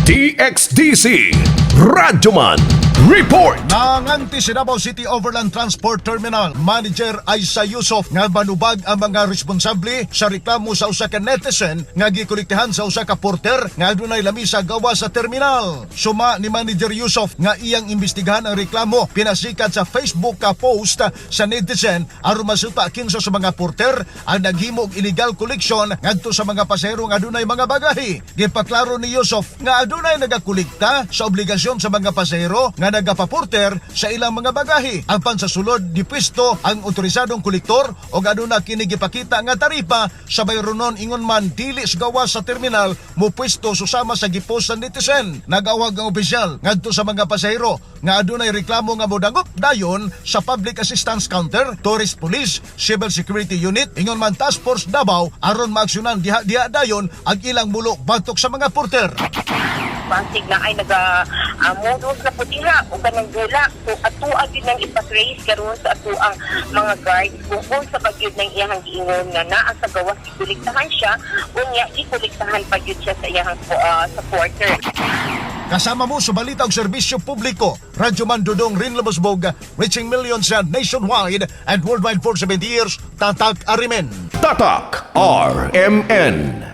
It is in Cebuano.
DXDC Radyoman Report. Nanganti si Davao City Overland Transport Terminal Manager Aisa Yusuf nga manubag ang mga responsable sa reklamo sa usa ka netizen nga gikolektahan sa usa ka porter nga adunay lamisa gawa sa terminal. Suma ni Manager Yusuf nga iyang imbestigahan ang reklamo pinasikat sa Facebook ka post sa netizen aron masuta kinsa sa mga porter ang naghimo og illegal collection ngadto sa mga pasahero nga adunay mga bagahe. Gipaklaro ni Yusuf nga adunay nagakolekta sa obligasyon sa mga pasahero nga nagapaporter sa ilang mga bagahe. Apan sa sulod ni pwesto ang otorisadong kolektor og aduna kini gipakita nga taripa sa bayronon, ingon man dili sa gawas sa terminal mo pwesto susama sa gipost sa netizen. Nagawag ang opisyal ngadto sa mga pasahero nga adunay reklamo nga modangop dayon sa Public Assistance Counter, Tourist Police, Civil Security Unit, ingon man Task Force Davao aron maaksyonan diha diha dayon ang ilang mulok batok sa mga porter. Basig na ay naga modus na po diha o kanang dula. So atua gyud nang ipatrace karon sa atuang mga guards kung unsa ba gyud nang iyahang giingon nga naa sa gawas gikolektahan siya, unya gikolektahan pa gyud siya sa iyahang sa porter. Kasama mo sa balita og serbisyo publiko, Radyo Man Dudong Rin Lubosbog, reaching millions nationwide and worldwide for 70 years. Tatak RMN. Tatak RMN.